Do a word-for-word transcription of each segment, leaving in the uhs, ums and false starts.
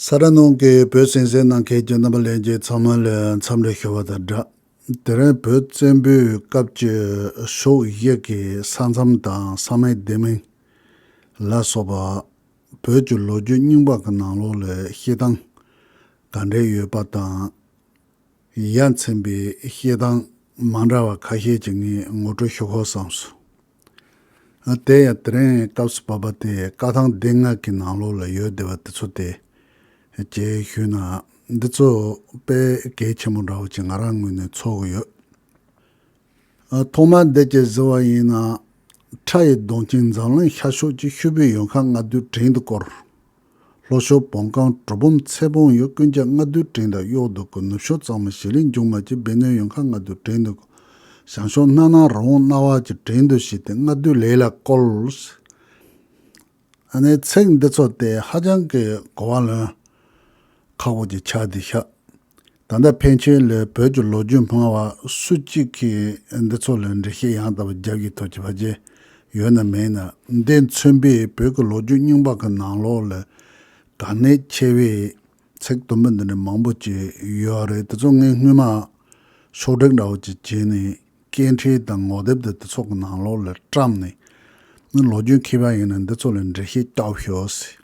ས་ར་ནང་གི་བོད་གསན་གཟིགས་གནང་མཁན་གྱི་རྣམ་པ་ལྷན་རྒྱས་ཚང་མ་ལ་འཚམས་འདྲི་ཞུ་བ་དང་སྦྲགས། དེ་རིང་བོད་བཙན་པོའི་སྐབས་ཀྱི་ཕྱོགས་བཞི་གི་ས་མཚམས་དང་ས་མིང་སྡེ་མིང་ལ་སོགས་པ་བོད་ཀྱི་ལོ་རྒྱུས་རྙིང་པ་གི་ནང་ལོགས་ལ་བཤད་སྟངས་ག་འདྲ་ཡོད་པ་དང་། ཡ་མཚན་པའི་བཤད་སྟངས་མ་འདྲ་བ་ཁ་ཤས་ཅིག་ངས་ངོ་སྤྲོད་ཞུ་དགོས་བསམས་སོང་། ཨ་དེ་ཡང་དེ་རིང་སྐབས་སུ་བབས་པ་དེ་བཀའ་ཐང་སྡེ་ལྔ་གི་ནང་ལོགས་ལ་ཡོད་བསྡད་པ་དེ་ཚོ་དེ་གཅིག་ཞུས་ན། འདི་ཚོ་དཔེ་གལ་ཆེན་པོ་འདྲ་བོ་ཅིག་ང་རང་ངོས་ནས་ཚོར་གི་ཡོད། ཨ་ཐོག་མར་འདི་གཅིག་གཟིགས་པ་ཡིན་ན། ཁྲ་ཡི་གདོང་ཅན་འཛམ་གླིང་ཤར་ཕྱོགས་ཀྱི། ཤུབ་བུའི་ཡུལ་ཁམས་ལྔ་བདོའི་བྲན་དུ་བཀོལ། ལྷོ་ཕྱོགས་བོད་ཁམས་གྲུལ་བུམ་ཚེ་སྤོང་ཡུལ། ཀུན་ཁྱབ་ལྔ་བདོའི་བྲན་དང་གཡོག་ཏུ་བཀོལ། ནུབ་ཕྱོགས་གཙང་མ་བྱི་ལའི་འབྱུང་བ་ཅན། སྦས་གནོན་ཡུལ་ཁམས་ལྔ་བདོའི་བྲན་དུ་བཀོལ། བྱང་ཕྱོགས་སྣ་ནམ་རི་བོང་སྣ་བ་ཅན། བྲན་དུ་བྱས་ཏེ་ལྔ་བདོའི་ལས་ལ་བཀོལ། ཨ་ནི་ཚིག་འདི་ཚོ་དེ་ཧ་ཅང་གི་གོ་བ་ལོན་ཁག་པོ་ཅིག་ཆགས་བསྡད་ཤག་ད་ལྟ་ཕན་ཆད་ལ་བོད་ཀྱི་ལོ་རྒྱུས་སྨྲ་བ་སུ་གཅིག་གིས་འདི་ཚོ་ལ་འགྲེལ་བཤད་ཡང་དག་པ་རྒྱབ་ཀྱི་ཐུབ་ཀྱི་བ་ཅིག་ཡོད་ན་མེད་ན། འདི་མཚོན་པའི་བོད་ཀྱི་ལོ་རྒྱུས་རྙིང་པ་གི་ནང་ལོགས་ལ་གལ་གནད་ཆེ་བའི་ཚིག་དུམ་བུ་འདི་འདྲ་མང་པོ་ཅིག་ཡོད་རེད། དེ་ཚོ་ངས་སྔོན་མ་ཕྱོགས་སྒྲིག་འདྲ་བོ་ཅིག་བྱས་ནས། སྐད་འཕྲིན་དང་ངོ་དེབ་དེ་དེ་ཚོ་གི་ནང་ལོགས་ལ་བཀྲམ་ནས། ནི་ལོ་རྒྱུས་མཁས་པ་ཡིན་ན་འདི་ཚོ་ལ་འགྲེལ་བཤད་རྒྱབ་ཤོག་ཟེར།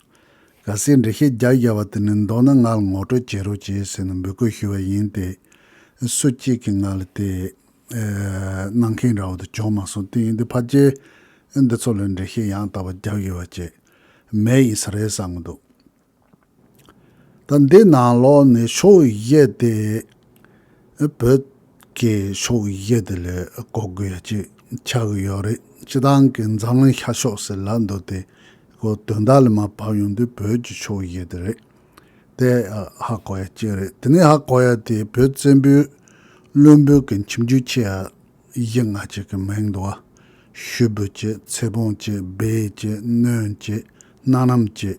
གལ་སྲིད་འགྲེལ་བཤད་རྒྱབ་བཞག་པ་དེ་ནི་འདོད་ན་ང་ལ་ངོ་སྤྲོད་བྱེད་རོགས་བྱེད་ཟེར་ནས་འབོད་སྐུལ་ཞུས་པ་ཡིན་ཏེ། སུ་གཅིག་གིས་ང་ལ་དེ་ཨེ་གནང་མཁན་འདྲ་བོ་དེ་བྱུང་མ་སོང་། དེ་ཡིན་དུས་ཕལ་ཆེར་འདི་ཚོ་ལ་འགྲེལ་བཤད་ཡང་དག་པ་རྒྱབ་ཡོད་པ་ཅིག་མེད་ཡིན་ས་རེད་བསམ་གྱི་འདུག་ད་འདི་ནང་ལོགས་ནས་ཕྱོགས་བཞི་དེ་བོད་ཀྱི་ཕྱོགས་བཞི་དེ་ལ་གོ་དགོས་ཡ་ཅིག་ཆགས་ཀྱི་ཡོད་རེད། སྤྱིར་བཏང་གི་འཛམ་གླིང་ཤར་ཕྱོགས་ཟེར་ལབ་འདུག་སྟེ། ཁོ་དོན་དག་ལ་མར་བབས་ཡོང་དུས་བོད་ཀྱི་ཕྱོགས་བཞི་དེ་རེད། དེ་ཧ་གོ་ཡ་གཅིག་རེད། དེ་ནས་ཧ་གོ་ཡ་དེ་བོད་བཙན་པོའི་བློན་པོ་གི་ཁྱིམ་རྒྱུད་ཆེ་ཡ་བཞི་ལྔ་ཅིག་གི་མིང་འདུག་བ། ཤུབ་བུ་ཅིག་ཚེ་སྤོང་ཅིག་སྦས་ཅིག་གནོན་ཅིག་སྣ་ནམ་ཅིག་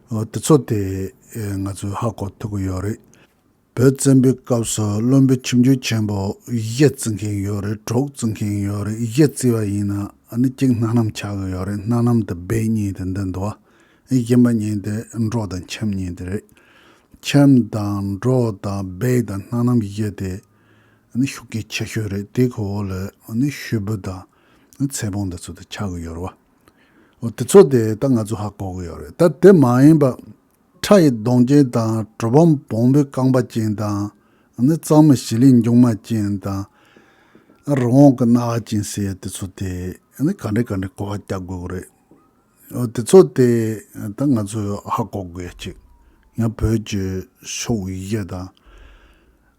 འོ་དེ་ཚོ་དེ་ཨེ་ང་ཚོས་ཧ་གོ་ཐུབ་ཀྱི་ཡོད་རེད། བོད་བཙན་པོའི་སྐབས་སུ་བློན་པོའི་ཁྱིམ་རྒྱུད་ཆེན་པོ་བཞི་བརྩི་མཁན་ཡོད་རེད། དྲུག་བརྩི་མཁན་ཡོད་རེད། བཞི་བརྩིས་པ་ཡིན་ན་ཨ་ནི་གཅིག་སྣ་ནམ་ཆགས་ཀྱི་ཡོད་རེད། སྣ་ནམ་དང་སྦས་གཉིས་དེ་འདི་འདུག་བ། གཞན་པ་གཉིས་དེ་འབྲོག་དང་ཁྱིམ་གཉིས་དེ་རེད། ཁྱིམ་དང་འབྲོག་དང་སྦས་དང་སྣ་ནམ་བཞི་དེ་ཨ་ནི་ཤུགས་རྐྱེན་ཆེ་ཤོས་རེད། དེ་གོ་བོ་ལ་ཨ་ནི་ཤུབ་བུ་དང་ཚེ་སྤོང་དེ་ཚོ་དེ་ཆགས་ཀྱི་ཡོད་རེད་བ། འོ་དེ་ཚོ་དེ་ད་ང་ཚོ་ཧ་གོ་གི་ཡོད་རེད། ད་དེ་མ་ཡིན་པ། ཁྲ་ཡི་གདོང་ཅན་དང་གྲུལ་བུམ་བོང་བུའི་རྐང་པ་ཅན་དང་། ཨ་ནི་གཙང་མ་བྱི་ལའི་འབྱུང་བ་ཅན་དང་། རི་བོང་གི་རྣ་བ་ཅན་ཟེར་ཡ་དེ་ཚོ་དེ་ཨ་ནི་ག་འདྲ་ག་འདྲ་གོ་བ་རྒྱག་དགོས་ཀྱི་རེད། འོ་དེ་ཚོ་དེ་ད་ང་ཚོས་ཧ་གོ་དགོས་ཡ་ཅིག་ཡང་བོད་ཀྱི་ཕྱོགས་བཞི་དང་།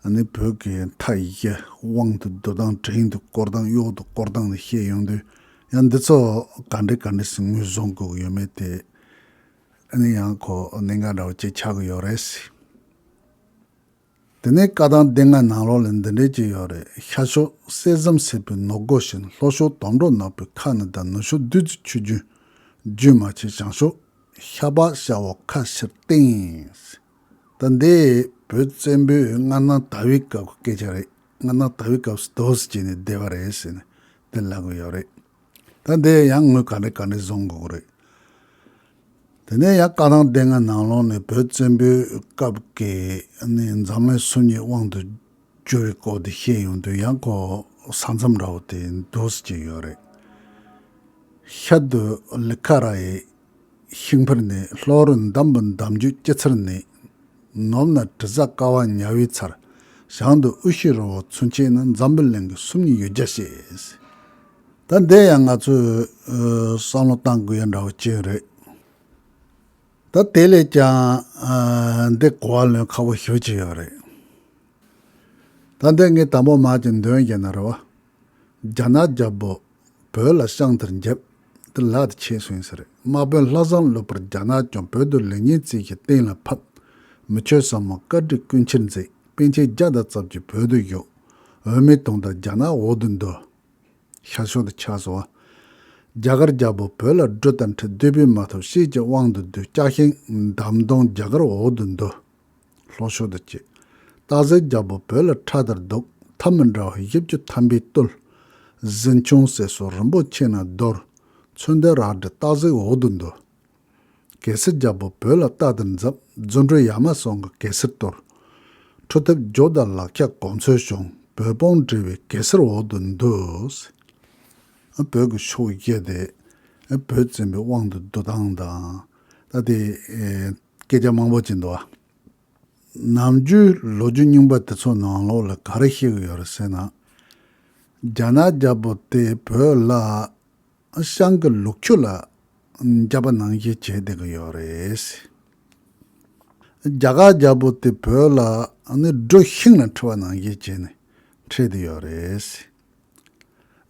ཨ་ནི་བོད་ཀྱི་མཐའ་བཞི་དབང་དུ་བསྡུ་སྟངས། བྲན་དུ་བཀོལ་སྟངས། གཡོག་ཏུ་བཀོལ་སྟངས་ལ་བཤད་ཡོང་དུས་ཡང་འདི་ཚོ་ག་འདྲ་ག་འདྲ་ཞིག་ངོས་བཟུང་དགོས་ཀྱི་ཡོད་མེད་དེ་ཨ་ནི་ཡང་ཁོ་གནད་འགག་འདྲ་བོ་ཅིག་ཆགས་ཀྱི་ཡོད་རེད། དེ་ནས་བཀའ་ཐང་སྡེ་ལྔ་ནང་ལོགས་ལ་འདི་འདྲ་ཅིག་ཡོད་རེད། ཤར་ཕྱོགས་གསེར་ཟམ་སེར་པོའི་ནུབ་སྒོ་བཞིན། ལྷོ་ཕྱོགས་དོམ་ཁྲོ་ནག་པོའི་ཁ་ནི་དྭངས། ནུབ་ཕྱོགས་བདུད་རྩི་ཆུ་རྒྱུན་རྒྱུན་མ་ཆད། བྱང་ཕྱོགས་ཤ་པགས་ཤ་བོ་ཁ་ཕྱིར་བསྟན། ད་འདི་བོད་བཙན་པོའི་མངའ་ཐང་དར་བའི་སྐབས་ཀྱི་སྐད་ཆ་རེད། མངའ་ཐང་དར་བའི་སྐབས་སུ་འདུག་སེ་བྱས་ནས་བསྡད་པ་རེད་ཟེར་ནས་འདི་ལབ་གི་ཡོད་རེད། ད་འདི་ཡང་ངོས་ག་འདྲ་ག་འདྲ་བཟུང་དགོས་ཀྱི་རེད། དེ་ནས་ཡང་བཀའ་ཐང་སྡེ་ལྔ་ནང་ལོགས་ནས་བོད་བཙན་པོའི་སྐབས་ཀྱི་ནི་འཛམ་གླིང་སུམ་གཉིས་དབང་དུ་བསྒྱུར་བའི་སྐོར་དེ་བཤད་ཡོང་དུས་ཡང་ཁོ་ས་མཚམས་འདྲ་བོ་དེ་འདུག་སེ་བྱས་ཡོད་རེད། ཤར་དུ་ལི་ཁ་ར་ཡི་ཤིང་ཕུར་ནས། ལྷོ་རུ་འདམ་བུ་འདམ་རྒྱུད་སྤྱི་ཚར་ནས། ནུབ་ན་དྲི་ཟ་ཀ་བ་ཉ་བའི་ཚལ། བྱང་དུ་དབུ་ཤི་རི་བོ་ཚུན་ཆད་ན། འཛམ་བུ་གླིང་གི་སུམ་གཉིས་ཡུལ་རྒྱ་ཞེས། ད་འདི་ཡང་ང་ཚོས་ཨ་བསམ་བློ་བཏང་དགོས་ཡ་འདྲ་བོ་ཅིག་རེད། ད་དེ་ལས་ཀྱང་ཨ་འདི་གོ་བ་ལོན་ཁག་པོ་ཞེ་པོ་ཅིག་ཡོད་རེད། ད་འདི་ངས་དང་པོ་མར་གྱི་འདོན་བྱས་ན་རེད་བ། རྒྱ་ནག་རྒྱལ་པོ་བོད་ལ་ཤང་དར་བརྒྱབ། དེ་ལ་དེ་ཆེ་སོང་ཡིན་ས་རེད། དམག་དཔོན་ལྷ་བཟང་གློ་བུར་རྒྱ་ནག་སྐྱོང་། བོད་དུ་ལེགས་ཉེས་རྩིས་ཀྱི་གཏན་ལ་ཕབ། མི་ཆོས་ཟབ་མོ་བཀའ་དྲིན་ཀུན་ཁྱེར་མཛད། པཎ་ཆེན་བརྒྱ་དང་རྩ་བརྒྱད་བོད་དུ་བཞུགས། འོས་མི་དུང་ཟླ་རྒྱ་ནག་འོག་ཏུ་འདུ། ཤར་ཕྱོགས་དེ་ཆགས་སོང་བ། རྒྱ་གར་རྒྱལ་པོ་བོད་ལ་སྦྲུལ་དང་འཁྲིལ། བདུད་བྷེ་མ་ཐོབ་ཤེད་ཀྱི་དབང་དུ་བསྡུས། ལྕགས་ཤིང་འདམ་དོང་རྒྱ་གར་འོག་ཏུ་འདུ། ལྷོ་ཕྱོགས་དེ་བྱས། སྟག་གཟིག་རྒྱལ་པོ་བོད་ལ་ཁྲ་དར་འདུག། ཐབས་མི་འདྲ་བ་བཞི་བཅུ་ཐམ་པས་བཏུལ། གཟི་མཆོང་ཟེར་སོགས་རིན་པོ་ཆེ་རྣམས་བསྡུར། མཚོན་དོན་རལ་གྲི་སྟག་གཟིག་འོག་ཏུ་འདུ། གེ་སར་རྒྱལ་པོ་བོད་ལ་རྟ་དར་འཛབ། རྫུ་འཕྲུལ་ཡ་མ་ཟུང་གིས་གེ་སར་གཏོར། འཕྲོ་མཐུད་འཇོ་དང་ལག་ཁྱེར་གོ་མཚོན་བྱུང་། བོད་དཔུང་བསྒྲིལ་བའི་གེ་སར་འོག་ཏུ་འདུ། བོད་ཀྱི་ཕྱོགས་བཞི་དེ་བོད་བཙན་པོའི་དབང་དུ་བསྡུ་སྟངས་དང་། ད་དེ་སྐད་ཆ་མང་པོ་ཅིག་འདུག་བ། ནམ་རྒྱུན་ལོ་རྒྱུས་རྙིང་པ་དེ་ཚོ་ནང་ལོགས་ལ་ག་རེ་བཤད་ཀྱི་ཡོད་རེད་ཟེར་ན། རྒྱ་ནག་རྒྱལ་པོ་དེ་བོད་ལ་ཤང་གི་ལུག་ཁྱུ་ལ་འཇབ་པ་ནང་བཞིན་བྱས་བསྡད་ཀྱི་ཡོད་རེད། རྒྱ་གར་རྒྱལ་པོ་དེ་བོད་ལ་ནི་སྦྲུལ་ཤིང་ལ་འཁྲིལ་བ་ནང་བཞིན་བྱས་ནས་འཁྲིལ་བསྡད་ཡོད་རེད།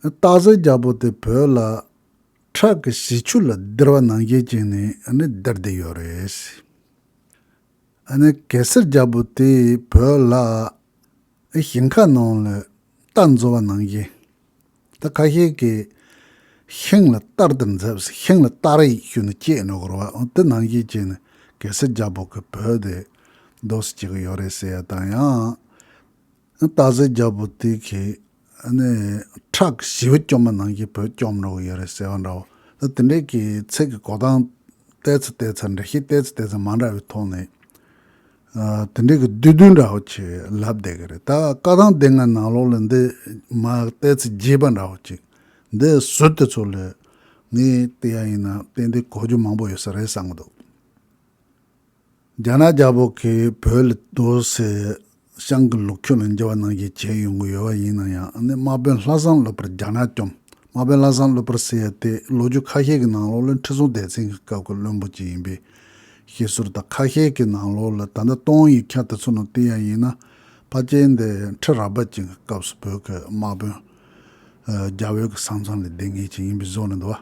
སྟག་གཟིག་རྒྱལ་པོ་དེ་བོད་ལ་ཁྲག་གི་བྱི་ཆུ་ལ་ལྡིར་བ་ནང་བཞིན་བྱས་ནས་ནི་ལྡིར་བསྡད་ཡོད་རེད། ཨ་ནི་གེ་སར་རྒྱལ་པོ་དེས་བོད་ལ་ཞིང་ཁ་ནང་ལ་རྟ་འཛུལ་བ་ནང་བཞིན། ད་ཁ་ཤས་ཀྱིས་ཤིང་ལ་གཏར་དུ་འཛེགས། ཤིང་ལ་གཏར་ཡིག་ཞུ་ནས་བཅད་ནོ་གོ་ར་བ། དེ་ནང་བཞིན་བྱས་ནས་གེ་སར་རྒྱལ་པོ་གིས་བོད་དེ་འདུག་སེ་བྱེད་ཀྱི་ཡོད་རེད་ཟེར་ཡ་དང་། ཡང་སྟག་གཟིག་རྒྱལ་པོ་དེ་གིས་ཨ་ནི་ཁྲག་ཞི་བ་བཅོམ་པ་ནང་བཞིན་བོད་བཅོམ་འགྲོ་གི་ཡོད་རེད་ཟེར་བ་འདྲ་བོ། ད་དེ་འདྲས་ཀྱི་ཚིག་གི་གོ་སྟངས་བལྟས་ཚེ་བལྟས་ཚེ་འགྲེལ་བཤད་བལྟས་ཚེ་བལྟས་ཚེ་མ་འདྲ་བའི་ཐོག་ནས། ཨ། དེ་འདྲའི་གི་བསྡུས་བསྡུས་འདྲ་བོ་ཅིག་ལབ་བསྡད་ཀྱི་རེད། ད་བཀའ་ཐང་སྡེ་ལྔ་ནང་ལོགས་ལ་འདི་མ་བལྟས་ཚེ་རྒྱས་པ་འདྲ་བོ་ཅིག་འདི་ཟུར་དེ་ཚོ་ལ་ངས་བལྟས་ཡ་ཡིན་ན་ཏན་ཏན་གོ་རྒྱུ་མང་པོ་ཡོད་ས་རེད་བསམ་གྱི་འདུག་རྒྱ་ནག་རྒྱལ་པོ་གིས་བོད་ལ་འདུག་སེ་ཤང་གི་ལུག་ཁྱུ་ལ་འཇབ་པ་ནང་བཞིན་བྱས་ཡོང་གི་ཡོད་པ་ཡིན་ན་ཡང་། ཨ་ནི་དམག་དཔོན་ལྷ་བཟང་གློ་དཔར་རྒྱ་ནག་བཅོམ། དམག་དཔོན་ལྷ་བཟང་གློ་དཔར་ཟེར་ཡ་དེ་ལོ་རྒྱུས་ཁ་ཤས་ཀྱི་ནང་ལོགས་ལ་ཁྲི་སྲོང་ལྡེ་བཙན་གྱི་སྐབས་ཀྱི་བློན་པོ་ཅིག་ཡིན་པའི་བཤད་སྲོལ་དང་། ཁ་ཤས་ཀྱི་ནང་ལོགས་ལ་ད་ལྟ་ཏོང་ཡིག་ཆ་དེ་ཚོ་ནང་བལྟས་ཡ་ཡིན་ན། ཕལ་ཆེར་འདི་ཁྲི་རལ་པ་ཅན་གྱི་སྐབས་སུ་བོད་ཀྱི་དམག་དཔོན། ཨ། རྒྱ་བོད་ཀྱི་ས་མཚམས་ལ་སྡོད་མཁན་ཅིག་ཡིན་པའི་བཟོ་ནས་འདུག་བ།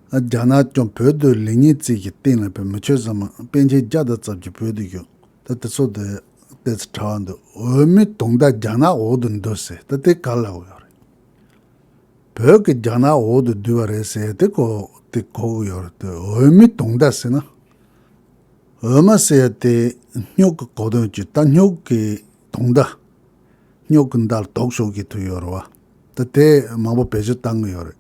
ཨ། རྒྱ་ནག་བཅོམ། བོད་དུ་ལེགས་ཉེས་རྩིས་ཀྱི་སྟེང་ལ་ཕེབས། མི་ཆོས་ཟབ་མོ་པཎ་ཆེན་བརྒྱ་དང་རྩ་བརྒྱད་བོད་དུ་བཞུགས། ད་དེ་ཚོ་དེ་ཏོག་ཙམ་དྲི་བ་འདུག་འོད་མའི་དུང་ཟླ་རྒྱ་ནག་འོག་ཏུ་འདུ་ཟེར། ད་དེ་ག་ལ་ཡོད་རེད། བོད་ཀྱི་རྒྱ་ནག་འོག་ཏུ་བསྡུས་པ་རེད་ཟེར་དེ་གོ། དེ་གོ་གི་ཡོད་རེད་དེ། འོད་མའི་དུང་ཟླ་ཟེར་ན། འོད་མ་ཟེར་ཡ་དེ་སྨྱུག་གི་གོ་དོན་གྱི། ད་སྨྱུག་གི་དུང་ཟླ། སྨྱུག་གི་མདའ་ལ་དོག་ཤོར་གྱི་དུས་ཡོད་རེད་བ། ད་དེ་མང་པོ་བེད་སྤྱོད་བཏང་གི་ཡོད་རེད།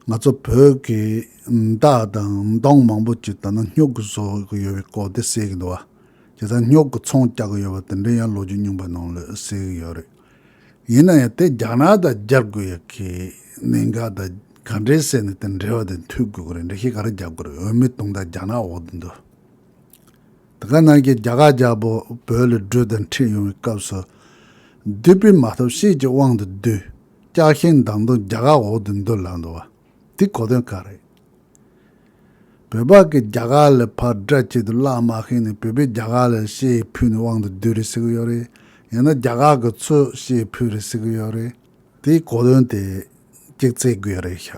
ང་ཚོ་བོད་ཀྱི་མདའ་དང་མདུང་མང་པོ་ཅིག་ད་ནི་སྨྱུག་གིས་བཟོ་གི་ཡོད་པའི་སྐོར་དེ་གསལ་གྱི་འདུག་བ། བྱས་ཙང་སྨྱུག་གི་ཚོང་རྒྱག་གི་ཡོད་པ་དེ་འདྲ་ཡང་ལོ་རྒྱུས་རྙིང་པ་ནང་ལ་གསལ་གྱི་ཡོད་རེད། ཡིན་ན་ཡང་དེ་རྒྱ་ནག་དང་སྦྱར་དགོས་ཡ་གི་གནད་འགག་དང་ག་འདྲས་ཟེར་ནས་དེ་འབྲེལ་བ་དེ་མཐུད་དགོས་ཀྱི་རེད། འགྲེལ་བཤད་ག་རེ་རྒྱག་དགོས་རེད། འོད་མའི་དུང་ཟླ་རྒྱ་ནག་འོག་ཏུ་འདུ། དེ་ག་ནང་བཞིན་རྒྱ་གར་རྒྱལ་པོ་བོད་ལ་སྦྲུལ་དང་འཁྲིལ་ཡོང་བའི་སྐབས་སུ། བདུད་བྷེ་མ་ཐབས་ཤེས་ཀྱི་དབང་དུ་བསྡུས། ལྕགས་ཤིང་འདམ་དོང་རྒྱ་གར་འོག་ཏུ་འདུ་ལབ་འདུག་བ། དེ་གོ་དོན་ག་རེད། བོད་པ་གིས་རྒྱ་གར་ལ་ཕར་དགྲ་བྱེད་དུ་གླགས་མ་ཤེས་ནས། བོད་པས་རྒྱ་གར་ལ་ཤེད་ཕུལ་ནས་དབང་དུ་བསྡུས་རེད་ཟེར་གི་ཡོད་རེད། ཡང་ན་རྒྱ་གར་གྱིས་ཚུར་ཤེད་ཕུལ་རེད་ཟེར་གི་ཡོད་རེད། དེའི་གོ་དོན་དེ་གཅིག་བཙལ་དགོས་རེད་ཤག་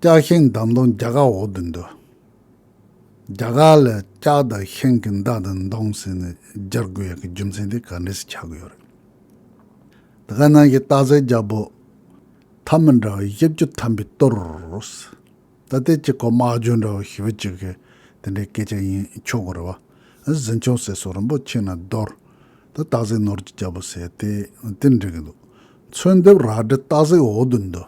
ལྕགས་ཤིང་འདམ་དོང་རྒྱ་གར་འོག་ཏུ་འདུ། རྒྱ་གར་ལ་ལྕགས་དང་ཤིང་གི་མདའ་དང་མདུང་ཟེར་ནས་སྦྱར་དགོས་ཡག་གི་རྒྱུ་མཚན་དེ་ག་འདྲས་སེ་ཆགས་ཀྱི་ཡོད་རེད། དེ་ག་ནང་བཞིན་སྟག་གཟིག་རྒྱལ་པོ་ཐ་མི་འདྲ་བ་བཞི་བཅུ་ཐམ་པས་གཏོར། ད་ལྟའི་ཅིག་གོ་དམག་རྒྱུན་འདྲ་བ་ཞེ་པོ་ཅིག་གི་དེ་འདྲའི་སྐད་ཆ་ཡིན་ཆོག་གི་རེད་བ། གཟིམ་ཆུང་ཟེར་སོགས་རིན་པོ་ཆེ་ན་རྡོར། ད་སྟག་གཟིག་ནོར་གྱི་རྒྱལ་པོ་ཟེར་དེ་དེ་འགྲིག་གི་འདུག་མཚོན་འདེབས་རལ་གྲི་སྟག་གཟིག་འོག་ཏུ་འདུ།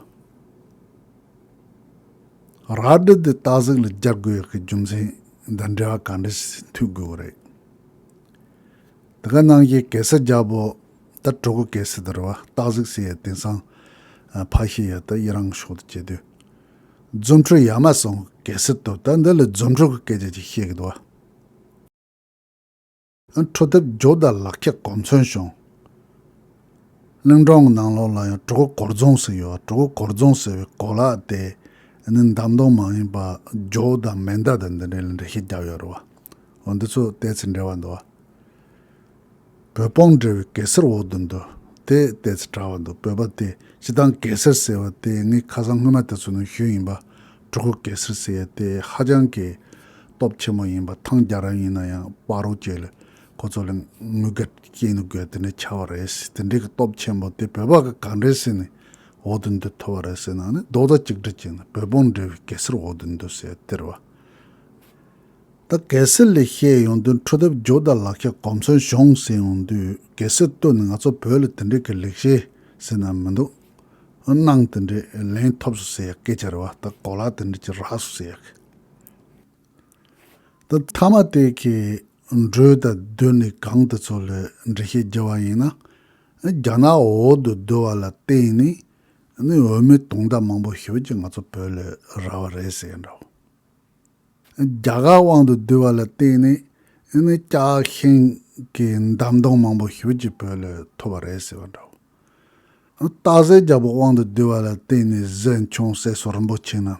རལ་གྲི་འདི་སྟག་གཟིག་ལ་སྦྱར་དགོས་ཡག་གི་རྒྱུ་མཚན་དང་འབྲེལ་བ་ག་འདྲ་ཞིག་མཐུད་དགོས་ཀྱི་རེད། དེ་ག་ནང་བཞིན་གེ་སར་རྒྱལ་པོ། ད་གྲུ་གུ་གེ་སར་དེ་རེད་བ། སྟག་གཟིག་ཟེར་ཡ་དེང་སང་ཕར་བཤད་ཡ་ད་ཡི་རང་ཕྱོགས་དེ་བྱེད་དུས། རྫུ་འཕྲུལ་ཡ་མ་ཟུང་གིས་གེ་སར་གཏོར། ད་འདི་ལ་རྫུ་འཕྲུལ་གྱི་སྐད་ཆ་ཅིག་བཤད་ཀྱི་འདུག་བ། འཕྲོ་མཐུད་འཇོ་དང་ལག་ཁྱེར་གོ་མཚོན་བྱུང་། གླིང་སྒྲུང་གི་ནང་ལོགས་ལ་ཡང་གྲུ་གུ་གོར་རྫོང་ཟེར་ཡོད། གྲུ་གུ་གོར་རྫོང་ཟེར་བའི་གོ་ལག་དེ་ནི་འདམ་དོང་མ་ཡིན་པ་འཇོ་དང་མེ་མདའ་དང་འདི་འདྲ་ལ་འགྲེལ་བཤད་བརྒྱབ་ཡོད་རེད་བ། འོ་འདི་ཚོ་ཏོག་ཙམ་འབྲེལ་བ་འདུག་བ། བོད་དཔུང་བསྒྲིལ་བའི་གེ་སར་འོག་ཏུ་འདུ། དེ་ཏོག་ཙམ་འདྲ་བ་འདུག་བོད་པ་དེ་སྤྱིར་བཏང་གེ་སར་ཟེར་བ་དེ་ངས་ཁ་སང་སྔོན་མ་དེ་ཚོ་ནང་ཞུས་ཡིན་པ། གྲུ་གུ་གེ་སར་ཟེར་ཡ་དེ་ཧ་ཅང་གི་སྟོབས་ཆེན་པོ་ཡིན་པ། ཐང་རྒྱལ་རབས་ཡིན་ན་ཡང་སྤ་རོ་བཅས་ལ་ཁོ་ཚོ་ལ་ངུ་སྐད་སྐྱེས་ནུ་དགོས་དེ་འདྲ་ཆགས་པ་རེད། དེ་འདྲའི་གི་སྟོབས་ཆེན་པོ་དེ་བོད་པ་གི་ག་འདྲས་ཟེར་ནས་འོག་ཏུ་འདུ་ཐུབ་པ་རེད་ཟེར་ན་ནི། རྡོག་རྩ་གཅིག་སྒྲིལ་བྱས་ན་བོད་དཔུང་བསྒྲིལ་བའི་གེ་སར་འོག་ཏུ་འདུ་ཟེར་དེ་རེད་བ། ད་གེ་སར་ལ་བཤད་ཡོང་དུས་འཕྲོ་མཐུད་འཇོ་དང་ལག་ཁྱེར་གོ་མཚོན་བྱུང་ཟེར་ཡོང་དུས། གེ་སར་གཏོར་ནས་ང་ཚོ་བོད་ལ་དེ་འདྲའི་གི་ལེགས་བཤད་ཟེར་ན་མི་འདུག་གནང་དེ་འདྲའི་ལེན་ཐོབ་སོང་ཟེར་ཡག་སྐད་ཆ་རེད་བ། ད་གོ་ལ་དེ་འདྲ་ཅིག་རག་སོང་ཟེར་ཡག་གི། ད་མཐའ་མ་དེ་གི་འགྲོས་དང་བསྡུར་ནས་གང་དེ་ཚོ་ལ་འགྲེལ་བཤད་བརྒྱབ་པ་ཡིན་ན། རྒྱ་ནག་འོག་ཏུ་བསྡུར་བ་ལ་བརྟེན་ནས་ནི་འོས་མི་དུང་ཟླ་མང་པོ་ཞེ་པོ་ཅིག་ང་ཚོ་བོད་ལ་རག་པ་རེད་ཟེར་འདྲ་བོ། རྒྱ་གར་དབང་དུ་བསྡུ་བ་ལ་བརྟེན་ནས་ཨ་ནི་ལྕགས་ཤིང་གི་འདམ་དོང་མང་པོ་ཞེ་པོ་ཅིག་བོད་ལ་ཐོབ་པ་རེད་ཟེར་བ་འདྲ་བོ། སྟག་གཟིག་རྒྱལ་པོ་དབང་དུ་བསྡུ་བ་ལ་བརྟེན་ནས་གཟི་མཆོང་སྲས་སུ་རིན་པོ་ཆེ་རྣམས་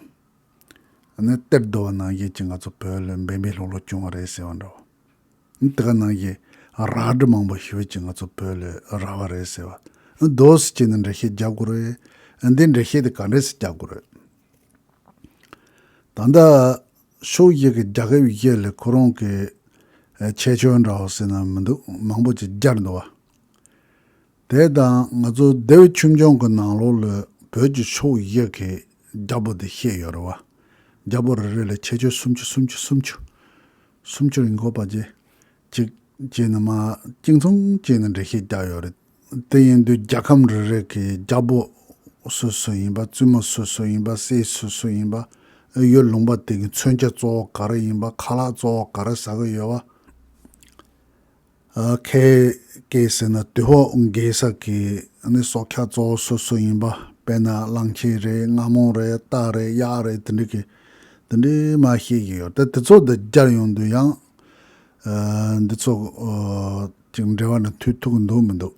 ཨ་ནི་གཏེར་བསྡུ་བ་ནང་བཞིན་གྱི་ང་ཚོ་བོད་ལ་འབད་འབད་ལྷོད་ལྷོད་བྱུང་བ་རེད་ཟེར་བ་འདྲ་བོ། དེ་ག་ནང་བཞིན་རལ་གྲི་མང་པོ་ཞེ་པོ་ཅིག་ང་ཚོ་བོད་ལ་རག་པ་རེད་ཟེར་བ། འདུག་སེ་བྱས་ནས་འགྲེལ་བཤད་རྒྱག་དགོས་རེད། འདི་འགྲེལ་བཤད་དེ་ག་འདྲས་སེ་རྒྱག་དགོས་རེད། ད་ལྟ་ཕྱོགས་བཞི་གི་རྒྱལ་ཁབ་བཞི་ལ་ཁོ་རང་གི་ཨ་ཁྱད་ཆོས་འདྲ་བོ་ཟེར་ན་མི་འདུག་མང་པོ་ཅིག་སྦྱར་འདུག་བ། དེ་དང་ང་ཚོ་ལྡེའུ་ཆོས་འབྱུང་གི་ནང་ལོགས་ལ་བོད་ཀྱི་ཕྱོགས་བཞི་གི་རྒྱལ་པོ་དེ་བཤད་ཡོད་རེད་བ། རྒྱལ་པོ་རེ་རེ་ལ་ཁྱད་ཆོས་སུམ་ཅུ་སུམ་ཅུ་སུམ་ཅུ། སུམ་ཅུ་རེ་འགོད་པ་བྱས། གཅིག་བྱས་ནས་མར་གཅིག་མཚུངས་བྱས་ནས་འགྲེལ་བཤད་རྒྱག་ཡོད་རེད། དེ་ཡིན་དུས་རྒྱལ་ཁམས་རེ་རེ་གི་རྒྱལ་པོ་སུ་སུ་ཡིན་པ། བཙུན་མོ་སུ་སུ་ཡིན་པ། སྲས་སུ་སུ་ཡིན་པ། ཡུལ་ལུང་པ་དེ་གི་མཚོན་ཆ་གཙོ་བོ་ག་རེ་ཡིན་པ། ཁ་ལག་གཙོ་བོ་ག་རེ་ཟ་གི་ཡོད་པ། ཨ་ཁའི་སྐད་ཟེར་ན་དུས་ཧོ་འགེལ་ས་གི་ཨ་ནི་སྲོག་ཆགས་གཙོ་བོ་སུ་སུ་ཡིན་པ། དཔེར་ན་གླང་ཆེན་རེད། རྔ་མོང་རེད། སྟག་རེད། གཡག་རེད། དེ་འདྲ་གི་དེ་འདྲའི་མར་བཤད་ཀྱི་ཡོད། ད་དེ་ཚོ་དེ་སྦྱར་ཡོང་དུས་ཡང་ཨ་འདི་ཚོ་ཨ་ཅིག་འགྲེལ་བ་ནི་མཐུད་ཐུབ་ཀྱི་འདུག་མི་འདུག་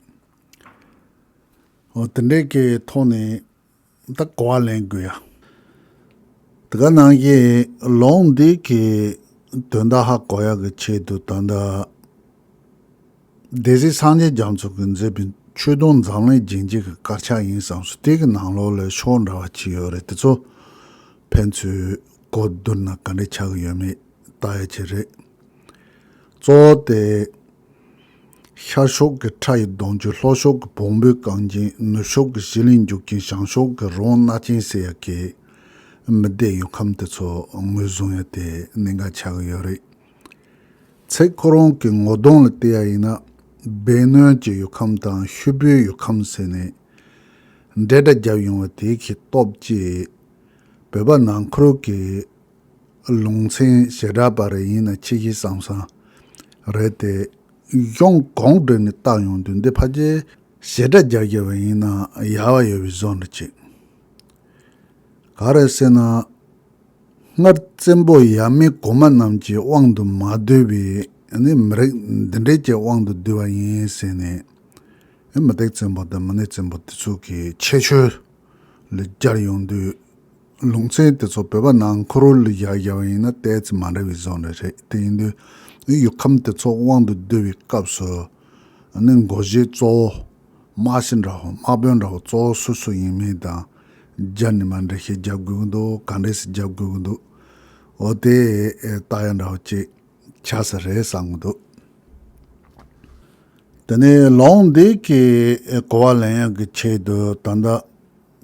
འོ་དེ་འདྲའི་གི་ཐོག་ནས། ད་གོ་བ་ལེན་དགོས་ཡ། དེ་ག་ནང་བཞིན་ལུང་འདི་གི་དོན་དག་ཧ་གོ་ཡ་གི་ཆེད་དུ་ད་ལྟ་སྡེ་སྲིད་སངས་རྒྱས་རྒྱ་མཚོ་གིས་མཛད་པའི་ཆོས་དུང་འཛམ་གླིང་རྒྱན་གྱི་གི་དཀར་ཆག་ཡིན་བསམ་སོང་། དེ་གི་ནང་ལོགས་ལ་ཤོག་འདྲ་བ་ཅིག་ཡོད་རེད། དེ་ཚོ་ཕན་ཚུན་གོ་བསྡུར་ན་ག་འདྲ་ཆགས་ཀྱི་ཡོད་མེད་ལྟ་ཡ་ཅིག་རེད། གཙོ་བོ་དེ། ཤར་ཕྱོགས་ཀྱི་ཁྲ་ཡི་གདོང་ཅན། ལྷོ་ཕྱོགས་ཀྱི་བོང་བུའི་རྐང་རྗེན། ནུབ་ཕྱོགས་ཀྱི་གཞི་གླིང་རྒྱུག་ཆེན། བྱང་ཕྱོགས་ཀྱི་རི་བོང་སྣ་ཆེན་ཟེར་ཡ་གི་མི་སྡེ་ཡུལ་ཁམས་དེ་ཚོ་ངོས་བཟུང་ཡ་དེ་གནད་འགག་ཆགས་ཀྱི་ཡོད་རེད། ཚིག་ཁོ་རང་གི་ངོ་གདོང་ལ་བལྟས་ཡ་ཡིན་ན། སྦས་གནོན་གྱི་ཡུལ་ཁམས་དང་ཤུབ་བུའི་ཡུལ་ཁམས་ཟེར་ནས་འགྲེལ་སྒྲ་བརྒྱབ་ཡོང་བ་དེ་གི་སྟོབས་ཀྱིས་བོད་པ་ནང་ཁུལ་གྱི་ལུང་ཚན་བྱེ་བྲག་པ་རེ་ཡིན་ན་ཆེ་གཞི་བསམ་བསམ་རེད་དེ། གཞུང་གང་བསྒྲིགས་ནས་བལྟ་ཡོང་དུས་འདི་ཕལ་ཆེར་བྱེ་བྲག་རྒྱ་བརྒྱབ་པ་ཡིན་ན་ཡག་པ་ཡོད་པའི་བཟོ་འདྲ་ཅིག་ག་རེ་ཟེར་ན། སྔར་བཙན་པོ་ཡབ་མེས་གོང་མ་རྣམས་ཀྱི་དབང་དུ་མ་བསྡུས་པའི་ནི་མི་རིགས་འདི་འདྲས་ཀྱི་དབང་དུ་བསྡུས་པ་ཡིན་ཟེར་ནས། མུ་སྟེགས་བཙན་པོ་དང་མུ་ནེ་བཙན་པོ་དེ་ཚོ་གི་ཁྱད་ཆོས་ལ་སྦྱར་ཡོང་དུས། ལུང་ཚན་དེ་ཚོ་བོད་པ་ནང་ཁུལ་ལ་ཡར་བཞག་པ་ཡིན་ན་ཏོག་ཙམ་མ་འདྲ་བའི་བཟོ་འདྲ་རེད། དེ་ཡིན་དུས་ཡུལ་ཁམས་དེ་ཚོ་དབང་དུ་བསྡུ་བའི་སྐབས་སུ་ནི་འགོ་བཞེས་གཙོ་བོ་དམག་སྤྱི་འདྲ་བོ་དམག་དཔོན་འདྲ་བོ་གཙོ་བོ་སུ་སུ་ཡིན་མིན་དང་སྦྱར་ནས་མར་འགྲེལ་བཤད་རྒྱབ་དགོས་ཀྱི་འདུག་ག་འདྲས་སེ་རྒྱབ་དགོས་ཀྱི་འདུག་འོ་དེ་ལྟ་ཡ་འདྲ་བོ་ཅིག་ཆགས་ས་རེད་བསམ་གྱི་འདུག་དེ་ནས་ལུང་འདི་གི་གོ་བ་ལེན་ཡག་གི་ཆེད་དུ་ད་ལྟ་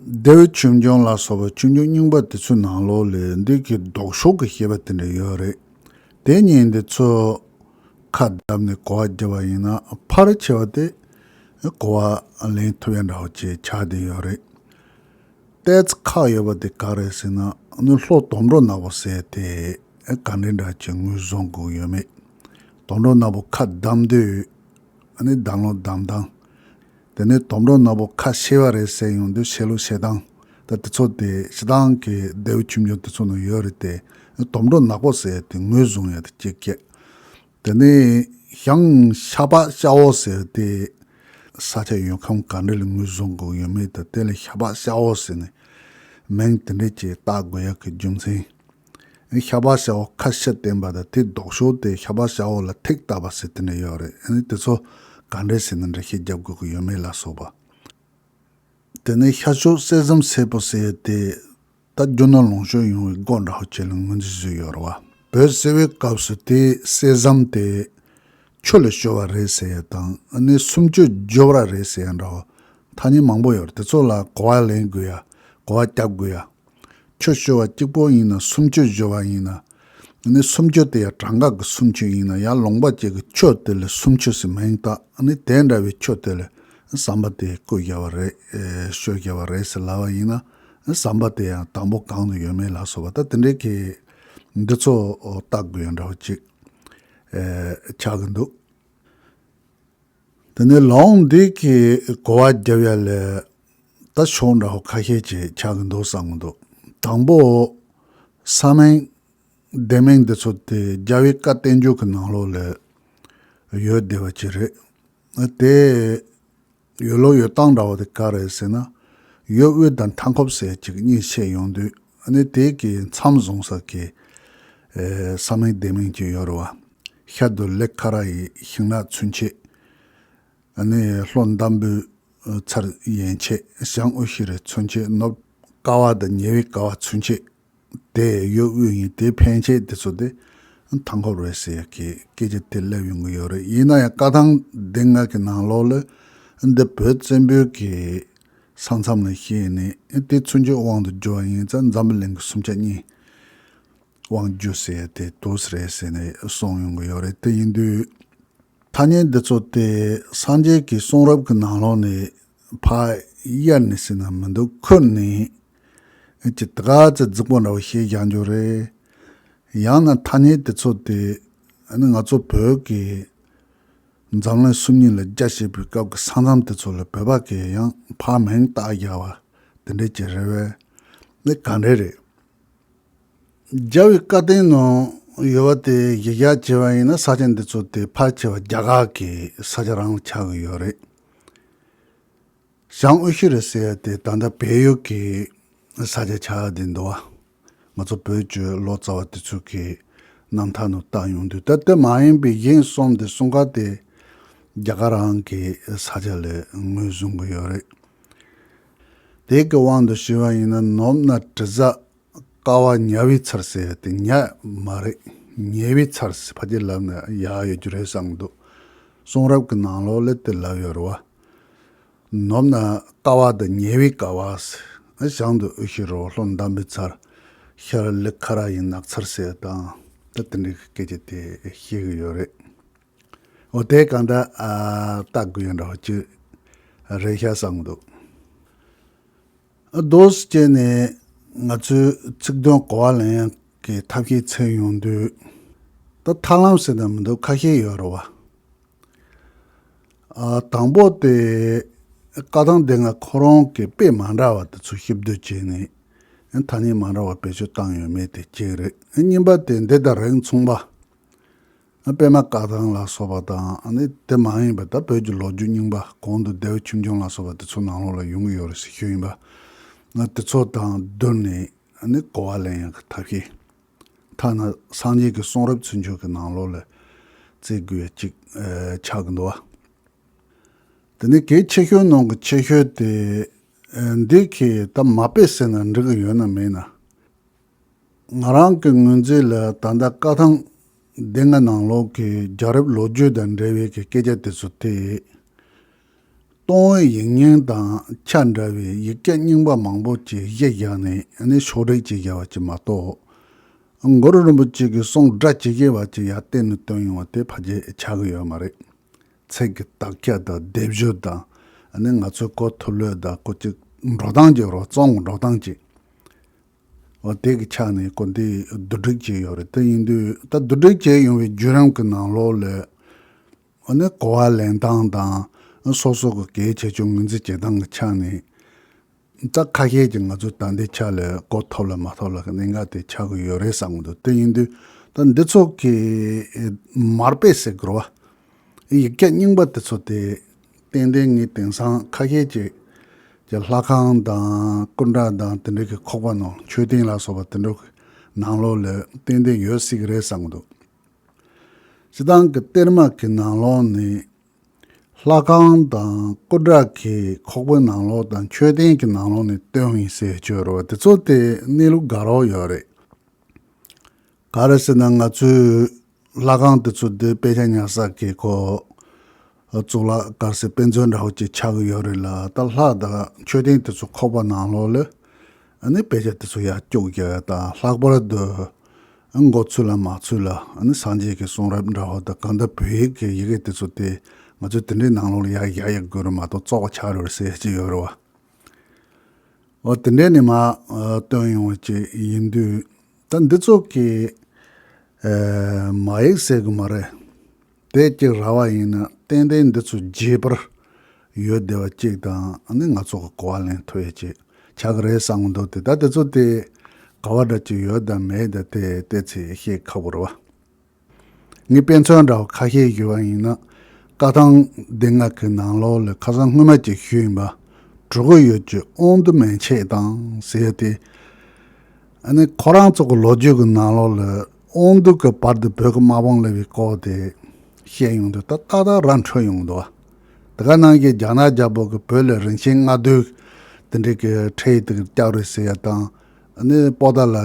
ལྡེའུ་ཆོས་འབྱུང་ལ་སོགས་པ་ཆོས་འབྱུང་རྙིང་པ་དེ་ཚོའི་ནང་ལོགས་ལ་འདི་གི་ལྡོག་ཕྱོགས་ཀྱི་བཤད་པ་དེ་འདྲ་ཡོད་རེད། དེ་གཉིས་འདི་ཚོ་ཁ་བརྡབས་ནས་གོ་བ་བརྒྱབ་པ་ཡིན་ན་ཕལ་ཆེ་བ་དེ་གོ་བ་ལེན་ཐུབ་ཡ་འདྲ་བོ་ཅིག་ཆགས་བསྡད་ཡོད་རེད། ཏོག་ཙམ་ཁག་ཡོད་པ་དེ་ག་རེད་ཟེར་ན། ཨ་ནི་ལྷོ་དོམ་གྲོ་ནག་པོ་ཟེར་དེ་ག་འདྲ་འདྲ་ཅིག་ངོས་བཟུང་དགོས་ཡོད་མེད། དོམ་གྲོ་ནག་པོ་ཁ་བསྡམས་དུས་ཨ་ནི་བསྡམས་ལུགས་བསྡམས་སྟངས། དེ་ནས་དོམ་གྲོ་ནག་པོ་ཁ་ཕྱེ་བ་རེད་ཟེར་ཡོང་དུས་ཕྱེ་ལུགས་ཕྱེ་སྟངས། ད་དེ་ཚོ་དེ་སྤྱིར་བཏང་གི་ལྡེའུ་ཆོས་འབྱུང་དེ་ཚོ་ནང་ཡོད་རེད་དེ། དོམ་གྲོ་ནག་པོ་ཟེར་དེ་ངོས་བཟུང་ཡ་དེ་གཅིག་བྱས། དེ་ནས་ཞང་ཤ་པ་ཤ་བོ་ཟེར་དེ་ས་ཆ་ཡུལ་ཁམས་ག་འདྲ་ལ་ངོས་བཟུང་དགོས་ཡོད་མེད་དང་། དེ་ལ་ཤ་པ་ཤ་བོ་ཟེར་ནས་མིང་དེ་འདྲ་ཅིག་བཏགས་དགོས་ཡག་གི་རྒྱུ་མཚན། ཤ་པ་ཤ་བོ་ཁ་ཕྱིར་བསྟན་པ་དང་། དེ་ལྡོག་ཕྱོགས་དེ་ཤ་པ་ཤ་བོ་ལ་ཐིག་བཏགས་པ་ཟེར་དེ་འདྲ་ཡོད་རེད། ཨ་ནི་དེ་ཚོ་ག་འདྲ་ཟེར་ནས་འགྲེལ་བཤད་རྒྱབ་དགོས་ཀྱི་ཡོད་མེད་ལ་སོགས་པ། དེ་ནས་ཤར་ཕྱོགས་གསེར་ཟམ་སེར་པོ་ཟེར་དེ། ད་རྒྱུ་ནོར་ལོངས་སྤྱོད་ཡོང་བའི་སྒོ་འདྲ་བོ་ཅིག་ལ་ངོས་འཛིན་བཟོས་ཡོད་རེད་བ། བོད་སིལ་བུའི་སྐབས་སུ་དེ་གསེར་ཟམ་དེ་ཆུ་ལ་སྐྱོར་བ་རེད་ཟེར་ཡ་དང་། ཨ་ནི་སུམ་ཅུ་སྦྱོར་བ་རེད་ཟེར་ཡ་འདྲ་བོ་ཐ་སྙད་མང་པོ་ཡོད་རེད། དེ་ཚོ་ལ་གོ་བ་ལེན་དགོས་ཡ། གོ་བ་རྒྱབ་དགོས་ཡ། ཆུ་སྐྱོར་བ་གཅིག་པོ་ཡིན་ན། སུམ་ཅུ་སྦྱོར་བ་ཡིན་ན། ཨ་ནི་སུམ་ཅུ་དེ་ཡང་གྲངས་ཀ་གི་སུམ་ཅུ་ཡིན་ན། ཡང་ལུང་པ་གཅིག་གི་ཆུ་དེ་ལ་སུམ་ཅུ་ཟེར་མིང་བཏགས། ཨ་ནི་དེ་འདྲ་བའི་ཆུ་དེ་ལ་ ཟམ་པ་དེ་བརྐོས་བཞག་པ་རེད། ཨེ་ཤོར་བཞག་པ་རེད་ཟེར་ལབ་པ་ཡིན་ན། ཟམ་པ་དེ་ཡང་དང་པོ་གང་དུ་ཡོད་མེད་ལ་སོགས་པ་ད་དེ་འདྲའི་གི་འདི་ཚོ་བརྟག་དགོས་ཡ་འདྲ་བོ་ཅིག་ཨེ་ཆགས་ཀྱི་འདུག་དེ་ནས་ལོང་འདི་གི་གོ་བ་རྒྱབ་ཡ་ལ་ད་ཕྱོགས་འདྲ་བོ་ཁ་ཤས་ཅིག་ཆགས་ཀྱི་འདུག་བསམ་གྱི་འདུག་དང་པོ་ས་མིང་སྡེ་མིང་འདི་ཚོ་དེ་རྒྱལ་བའི་བཀའ་བསྟན་འགྱུར་གྱི་ནང་ལོགས་ལ་ཡོད་བསྡད་པ་ཅིག་རེད། དེ་ཡོད་ལུགས་ཡོད་སྟངས་འདྲ་བོ་དེ་ག་རེ་ཟེར་ན། ཡུལ་དབུས་དང་མཐའ་འཁོབ་ཟེར་ཅིག་གཉིས་བཤད་ཡོང་དུས། ཨ་ནི་དེ་གི་མཚམས་བཟུང་ས་གི་ཨེ་ས་མིང་སྡེ་མིང་ཅིག་ཡོད་རེད་བ། ཤར་དུ་ལེ་ཁ་ར་ཡི་ཤིང་ནགས་ཚུན་ཆད། ཨ་ནི་ལྷོ་འདམ་བུའི་ཚལ་ཡན་ཆད། བྱང་དབུ་ཤི་རི་ཚུན་ཆད། ནུབ་ཀ་བ་དང་ཉེ་བའི་ཀ་བ་ཚུན་ཆད། དེ་ཡུལ་དབུས་ཡིན། དེ་ཕན་ཆད་དེ་ཚོ་དེ་མཐའ་འཁོབ་རེད་ཟེར་ཡ་གི་སྐད་ཆ་དེ་སླེབས་ཡོང་གི་ཡོད་རེད། ཡིན་ན་ཡང་བཀའ་ཐང་སྡེ་ལྔ་གི་ནང་ལོགས་ལ་འདི་བོད་བཙན་པོའི་གི་ས་མཚམས་ལ་བཤད་ནས་དེ་ཚུན་ཆད་དབང་དུ་བསྒྱུར་བ་ཡིན་ཙང་འཛམ་བུ་གླིང་གི་སུམ་ཆ་གཉིས་དབང་བསྒྱུར་ཟེར་ཡ་དེ་འདུག་སེ་རེད་ཟེར་ནས་གསུངས་ཡོང་གི་ཡོད་རེད། དེ་ཡིན་དུས། ཐ་སྙད་འདི་ཚོ་དེ་སངས་རྒྱས་ཀྱི་གསུང་རབ་ཀྱི་ནང་ལོགས་ནས་ཕར་གཡར་ནས་ཟེར་ན་མི་འདུག་ཁུར་ནས་ཅི་ད་ག་ཚོད་རྫིག་པོ་འདྲ་བོ་བཤད་རྒྱག་རྒྱུ་རེད། ཡང་ན་ཐ་སྙད་འདི་ཚོ་དེ་ཨ་ནི་ང་ཚོ་བོད་ཀྱི་འཛམ་གླིང་སུམ་གཉིས་ལ་རྒྱ་བཤད་པའི་སྐབས་ཀྱི་ས་མཚམས་དེ་ཚོ་ལ་བོད་པ་གིས་ཡང་ཕར་མིང་བཏགས་རྒྱག་པ་དེ་འདྲ་ཅིག་རེད་པས། ནི་ག་འདྲ་རེད། རྒྱལ་བའི་བཀའ་བསྟན་ནང་ཡོད་པ་དེ་གཞི་བཞག་བྱས་པ་ཡིན་ན་ས་ཆ་འདི་ཚོ་དེ་ཕལ་ཆེ་བ་རྒྱ་གར་གྱི་ས་ཆ་རང་ལ་ཆགས་ཀྱི་ཡོད་རེད། བྱང་དབུ་ཤི་རི་ཟེར་ཡ་དེ་ད་ལྟ་བལ་ཡུལ་གྱི་ས་ཆ་ཆགས་བསྡད་འདུག་བ། ང་ཚོ་བོད་ཀྱི་ལོ་ཙཱ་བ་དེ་ཚོ་གི་རྣམ་ཐར་ནང་བལྟ་ཡོང་དུས་ད་དེ་མ་ཡིན་པའི་གཞན་གསུམ་དེ་གསུམ་ཀ་དེ་རྒྱ་གར་རང་གི་ས་ཆ་ལ་ངོས་བཟུང་གི་ཡོད་རེད། དེ་གི་དབང་དུ་བྱས་པ་ཡིན་ན་ནུབ་ན་དྲི་ཟ། ཀ་བ་ཉ་བའི་ཚལ་ཟེར་ཡ་དེ་ཉ་མ་རེད། ཉེ་བའི་ཚལ་ཟེར་ཕལ་ཆེར་ལབ་ན་ཡག་ཡོད་རྒྱུ་རེད་བསམ་གྱི་འདུག་གསུང་རབ་ཀྱི་ནང་ལོགས་ལ་དེ་ལབ་ཡོད་རེད་བ། ནུབ་ན་ཀ་བ་དང་ཉེ་བའི་ཀ་བ་ཟེར། བྱང་དུ་དབུ་ཤི་རི། ལྷོ་འདམ་བུའི་ཚལ། ཤར་ལི་ཁ་ར་ཡི་ནགས་ཚལ་ཟེར་ཡ་དང་ད་དེ་འདྲའི་སྐད་ཆ་དེ་བཤད་གི་ཡོད་རེད། འོ་དེ་གང་འདྲ་ཨ་བལྟ་དགོས་ཡ་འདྲ་བ་ཅིག་རེད་ཤག་བསམ་གྱི་འདུག་ཨ་འདུག་སེ་བྱས་ནས་ང་ཚོའི་ཚིག་དོན་གོ་བ་ལེན་ཡག་གི་ཐབས་ཤེས་འཚོལ་ཡོང་དུས། ད་ཐབས་ལམ་ཟེར་ན་མི་འདུག་ཁ་ཤས་ཡོད་རེད་བ། ཨ་དང་པོ་དེ་བཀའ་ཐང་སྡེ་ལྔ་ཁོ་རང་གི་དཔེ་མ་འདྲ་བ་དེ་ཚོ་ཞིབ་བསྡུར་བྱས་ནས་ཐ་སྙད་མ་འདྲ་བ་བེད་སྤྱོད་བཏང་ཡོད་མེད་དེ་གཅིག་རེད། གཉིས་པ་དེ་འདི་དང་རིགས་མཚུངས་པ། པདྨ་བཀའ་ཐང་ལ་སོགས་པ་དང་ཨ་ནི་དེ་མ་ཡིན་པ་ད་བོད་ཀྱི་ལོ་རྒྱུས་རྙིང་པ་གོང་དུ་བདེ་བ་ཆོས་འབྱུང་ལ་སོགས་པ་དེ་ཚོ་ནང་ལོགས་ལ་ཡོང་གི་ཡོད་རེད་ཟེར་ཞུས་ཡིན་པ། ང་དེ་ཚོ་དང་བསྡུར་ནས་ཨ་ནི་གོ་བ་ལེན་ཡག་གི་ཐབས་ཤེས། ཐ་ན་སངས་རྒྱས་ཀྱི་གསུང་རབ་ཚུན་ཆད་ཀྱི་ནང་ལོགས་ལ་བརྩི་དགོས་ཡ་གཅིག་ཨེ་ཆགས་ཀྱི་འདུག་བ། དེ་ནི་གལ་ཆེ་ཤོས་ནང་གི་ཆེ་ཤོས་དེ་ཨེ་འདི་གི་ད་མ་དཔེ་ཟེར་ན་འགྲིག་གི་ཡོད་ན་མེད་ན། ང་རང་གི་ངོས་འཛིན་ལ་ད་ལྟ་བཀའ་ཐང་སྡེ་ལྔ་ནང་ལོགས་ཀྱི་རྒྱལ་རབས་ལོ་རྒྱུས་དང་འབྲེལ་བའི་གི་སྐད་ཆ་དེ་ཚོ་དེ། སྟོང་བའི་ཡིག་རྙིང་དང་ཆ་འདྲ་བའི་ཡིག་ཆ་རྙིང་པ་མང་པོ་ཅིག་གཞི་བཞག་ནས་ཨ་ནི་ཕྱོགས་སྒྲིག་བྱས་བཞག་པ་ཅིག་མ་གཏོགས། གུ་རུ་རིན་པོ་ཆེ་གི་གསུང་སྒྲ་ཇི་བཞིན་པ་ཅིག་ཡར་བསྟན་ནས་བཏོན་ཡོང་བ་དེ་ཕལ་ཆེར་ཆགས་ཀྱི་ཡོད་མ་རེད། ཚིག་གི་དག་ཆ་དང་སྡེབ་སྦྱོར་དང་ཨ་ནི་ང་ཚོས་གོ་ཐུབ་ལོས་དང་གོ་ཅིག་འགྲོ་སྟངས་ཀྱི་རོ་རྩོམ་གྱི་འགྲོ་སྟངས་ཀྱི། འོ་དེ་གི་ཆ་ནས་གོ་འདི་བསྡུ་སྒྲིག་བྱས་ཡོད་རེད། དེ་ཡིན་དུས་ད་བསྡུ་སྒྲིག་བྱས་ཡོང་བའི་བརྒྱུད་རིམ་གྱི་ནང་ལོགས་ལ་འོ་ནི་གོ་བ་ལེན་སྟངས་དང་སོ་སོ་གི་གལ་ཆེ་ཆུང་ངོས་འཛིན་བྱེད་སྟངས་ཀྱི་ཆ་ནས་ད་ཁ་ཤས་ཀྱིས་ང་ཚོ་ད་འདི་ཆ་ལ་གོ་ཐོབ་ལ་མ་ཐོབ་ལ་གནད་འགག་དེ་ཆགས་ཀྱི་ཡོད་རེད་བསམ་གྱི་འདུག་དེ་ཡིན་དུས་ད་འདི་ཚོ་གི་མར་དཔེ་ཟེར་དགོས་རེད་བ། ཡིག་ཆ་རྙིང་པ་དེ་ཚོ་དེ་ཏན་ཏན་ངས་དེང་སང་ཁ་ཤས་ཀྱིས་ཀྱི་ལྷ་ཁང་དང་སྐུ་འདྲ་དང་དེ་འདྲ་གི་ཁོག་པ་ནང་མཆོད་རྟེན་ལ་སོགས་པ་དེ་འདྲ་གི་ནང་ལོགས་ལ་ཏན་ཏན་ཡོད་སྲིད་ཀྱི་རེད་བསམ་གྱི་འདུག་སྤྱིར་བཏང་གི་གཏེར་མ་གི་ནང་ལོགས་ནས་ལྷ་ཁང་དང་སྐུ་འདྲ་གི་ཁོག་པའི་ནང་ལོགས་དང་མཆོད་རྟེན་གྱི་ནང་ལོགས་ནས་བཏོན་ཡིན་ཟེར་བརྗོད་རོགས་དེ་ཚོ་དེ་གནས་ལུགས་དགའ་རོགས་ཡོད་རེད། ག་རེ་ཟེར་ན་ང་ཚོའི་ལྷ་ཁང་དེ་ཚོ་འདི་དཔེ་ཆ་ཉར་ས་གི་ཁོ་གཙུག་ལག་དཀར་གསལ་དཔེ་མཛོད་འདྲ་བོ་ཅིག་ཆགས་ཀྱི་ཡོད་རེད་ལ། ད་ལྷ་དང་མཆོད་རྟེན་དེ་ཚོ་ཁོག་པ་ནང་ལོགས་ལ་ཨ་ནི་དཔེ་ཆ་དེ་ཚོ་ཡར་སྐྱུག་རྒྱག་ཡ་དང་། ལྷག་པར་དུ་མགོ་ཚོས་ལ་མ་ཚོས་ལ་ཨ་ནི་སངས་རྒྱས་ཀྱི་གསུང་རབ་འདྲ་བོ་དང་གང་ལྟར་བོད་ཡིག་གི་ཡི་གེ་དེ་ཚོ་དེ་ ང་ཚོས་དེ་འདྲའི་ནང་ལོགས་ལ་ཡར་བཞག་ཡག་དགོས་རེད་མ་གཏོགས་བཙོག་པ་ཆགས་རེད་ཟེར་གྱི་ཡོད་རེད་བ། འོ་དེ་འདྲའི་ནས་མར་ཨ་བཏོན་ཡོང་བ་ཅིག་ཡིན་དུས། ད་འདི་ཚོ་གི་ཨ་མ་ཡིག་ཟེར་གི་མ་རེད། དེ་གཅིག་རག་པ་ཡིན་ན་ཏན་ཏན་འདི་ཚོ་རྒྱས་པར་ཡོད་བསྡད་པ་གཅིག་དང་། ཨ་ནི་ང་ཚོ་གི་གོ་བ་ལེན་ཐུབ་ཡ་ཅིག་ཆགས་ཀྱི་རེད་བསམ་གི་འདུག་དེ་ད་དེ་ཚོ་དེ་ག་བ་འདྲ་ཅིག་ཡོད་དང་མེད་དང་དེ་ཏོག་ཙམ་བཤད་ཁག་པོ་རེད་བ། ངས་དཔེ་མཚོན་འདྲ་བོ་ཁ་ཤས་ཞུ་བ་ཡིན་ན། བཀའ་ཐང་སྡེ་ལྔ་གི་ནང་ལོགས་ལ་ཁ་སང་སྔོན་མ་ཅིག་ཞུས་ཡིན་པ། གྲུ་གུ་ཡོད་ཀྱི་དབང་འདུས་མན་ཆད་དང་ཟེར་ཏེ། ཨ་ནི་ཁོ་རང་ཚོ་གི་ལོ་རྒྱུས་ཀྱི་ནང་ལོགས་ལ་དབང་འདུས་ཀྱི་བར་དུ་བོད་ཀྱི་དམག་དཔུང་སླེབས་པའི་སྐོར་དེ་བཤད་ཡོང་དུས། ད་ཏག་ཏག་ར་འཕྲོད་ཡོང་འདུག་བ། དེ་ག་ནང་བཞིན་རྒྱ་ནག་རྒྱལ་པོ་གིས་བོད་ལ་རིན་ཆེན་ལྔ་བདོའི་དེ་འདྲའི་གི་ཁྲལ་དེ་བཀྱག་རེད་ཟེར་ཡ་དང་། ཨ་ནི་པོ་ཏཱ་ལ་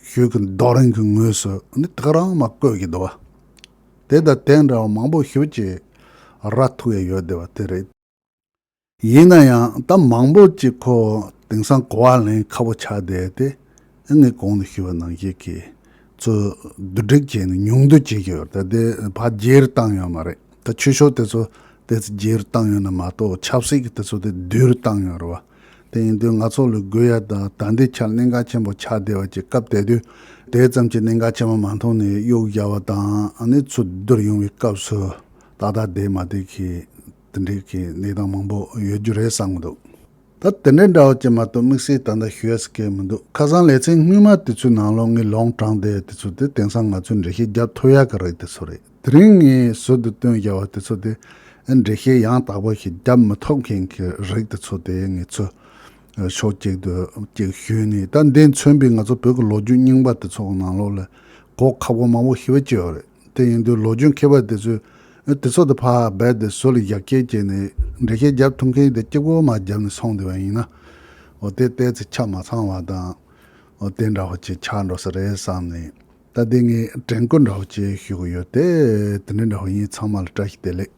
ཞུས་ཀྱི་རྡོ་རིང་གི་ངོས་སུ་ཨ་ནི་དེ་ག་རང་མར་བཀོད་ཀྱི་འདུག་བ། དེ་དང་དེ་འདྲ་བ་མང་པོ་ཞེ་པོ་ཅིག་རག་ཐུབ་ཡ་ཡོད་བསྡད་པ་དེ་རེད། ཡིན་ན་ཡང་ད་མང་པོ་ཅིག་ཁོ་དེང་སང་གོ་བ་ལེན་ཁག་པོ་ཆགས་བསྡད་དེ། ཨ་ངས་གོང་དུ་ཞུས་པ་ནང་བཞིན་གྱི་ཚུར་བསྡུ་སྒྲིག་བྱས་ནས་ཉུང་བསྡུ་བྱེད་ཀྱི་ཡོད་རེད། ད་དེ་ཕར་རྒྱས་རུ་བཏང་ཡོད་མ་རེད། ད་ཆོས་ཕྱོགས་དེ་ཚོ་དེ་ཚོ་རྒྱས་རུ་བཏང་ཡོད་ན་མ་གཏོགས་ཆབ་སྲིད་ཀྱི་དེ་ཚོ་དེ་བསྡུས་རུ་བཏང་ཡོད་རེད་བ། དེ་ཡིན་དུས་ང་ཚོ་ལ་དགོས་ཡ་དང་ད་ལྟའི་ཆར་གནད་འགག་ཆེན་པོ་ཆགས་བསྡད་པ་ཅིག་སྐབས་དེ་དུས་དེ་ཙམ་གྱི་གནད་འགག་ཆེན་པོ་མ་མཐོང་ནས་གཡུག་བཞག་པ་དང་། ཨ་ནི་ཚུར་བསྡུར་ཡོང་བའི་སྐབས་སུ་ཏག་ཏག་བསྡད་མ་བསྡད་ཀྱི་དེ་འདྲའི་གི་གནས་སྟངས་མང་པོ་ཡོད་རྒྱུ་རེད་བསམ་གྱི་འདུག་ད་དེ་འདྲའི་འདྲ་བོ་ཅིག་མ་གཏོགས་དམིགས་བསལ་ད་ལྟ་ཞུ་ཡ་ཟེར་མཁན་མི་འདུག་ཁ་སང་ལེ་ཚན་སྔོན་མ་དེ་ཚོའི་ནང་ལོགས་ངས་ལུང་དྲངས་བསྡད་དེ་ཚོ་དེ་དེང་སང་ང་ཚོས་འགྲེལ་བཤད་རྒྱབ་ཐུབ་ཡ་གི་རིགས་དེ་ཚོ་རེད། དེ་རིང་ངས་ཟུར་དུ་བཏོན་བཞག་པ་དེ་ཚོ་དེ་འགྲེལ་བཤད་ཡང་དག་པ་ཞིག་རྒྱབ་མི་ཐུབ་མཁན་གྱི་རིགས་དེ་ཚོ་དེ་ངས་ཚུར་ཕྱོགས་གཅིག་ཏུ་གཅིག་ཞུས་ནས། ད་འདི་མཚོན་པའི་ང་ཚོ་བོད་ཀྱི་ལོ་རྒྱུས་རྙིང་པ་དེ་ཚོ་གི་ནང་ལོགས་ལ་གོ་ཁག་པོ་མང་པོ་ཞེ་པོ་ཅིག་ཡོད་རེད། དེ་ཡིན་དུས་ལོ་རྒྱུས་མཁས་པ་དེ་ཚོས་དེ་ཚོ་དེ་ཕར་རྦད་དེ་ཟུར་ལ་བཞག་སྐྱེལ་བྱས་ནས་འགྲེལ་བཤད་རྒྱབ་ཐུབ་མཁན་དེ་གཅིག་པོ་མར་བརྒྱབ་ནས་སོང་བསྡད་པ་ཡིན་ན། འོ་དེ་ཏོག་ཙམ་ཆ་མ་ཚང་བ་དང་། འོ་དེ་འདྲ་བ་ཅིག་ཆགས་འགྲོ་ས་རེད་བསམ་ནས། ད་དེ་ངས་དྲན་སྐུལ་འདྲ་བོ་ཅིག་ཞུ་གི་ཡོད་དེ། དེ་འདྲ་འདྲ་བོ་ཡིན། ཚང་མ་ལ་བཀྲ་ཤིས་བདེ་ལེགས།